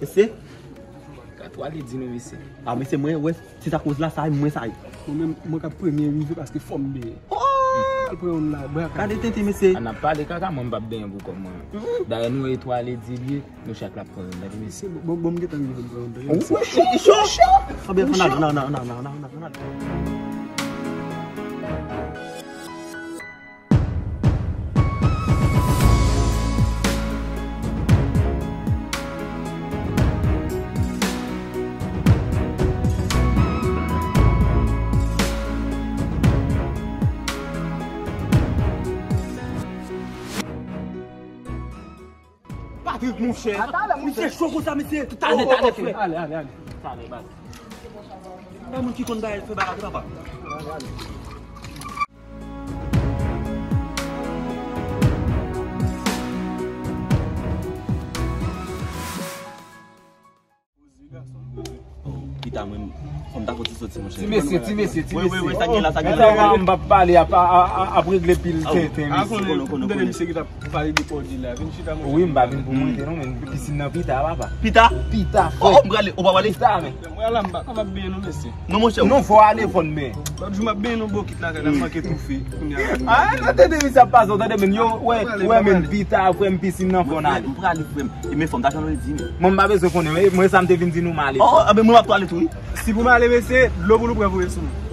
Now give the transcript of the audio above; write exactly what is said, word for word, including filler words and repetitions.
Mesye? Ka twaledi nou, mesye. A, mesye, mwen, wè, se sa koz la, sa, mwen, sa. Mwen menm, mwen k ap premye rive paske fò m benyen. Oh! Al pran youn la, bra. Gade tenten, mesye. An ap pale kaka, mwen, m p ap benyen pou kò m, mwen. Dayè, nou e twaledi l ye, nou chak la pran youn, gade, mesye. Bon, bon, bon, m gentan rive, m pran youn. Ou cho, cho, cho! Anben, fò n al, nan, nan, nan. Patrick, monchè. Misye cho konsa, mesye. Talè, talè, frè. Ale, ale, ale. Talè, baz. Pa moun ki konn bagay, fè bagay, papa. Pita mwen, fò m ta fò ti soti, monchè. Ti mesye, ti mesye, ti mesye. Wi, wi, wi, sa gen la, sa gen la. Sa m ap pale ap, ap, ap, ap regle pil tenten, mesye. Konnen, konnen, konnen. Misye ki t ap pale de kòdi la. Vin chita, monchè. Wi, m pa vin pou mwen, non, men pisin nan pita, papa. Pita? Pita, frè. Oh, oh, m prale, ou pa prale? Pita, men. Mwen la, m pa, m ap benyen non, mesye. Non, monchè. Non, fò w ale, fò n benyen. Lòt jou, m ap benyen non bokit la, kay la, m manke toufe. Kounye a. Ah, nan tete, misye ap pase, tande, men yo, wè, wè, men pita, frè m, pisin nan fò n ale. M prale, frè m. E men fò m ta janm redi, men. Mwen, m pa bezwen konnen, men mwen, sa m te vin di nou, m ale. Oh, oh, a, men mwen, m ap twalèt, wi. Si pou m ale, mesye, dlo pou nou pran voye sou mwen.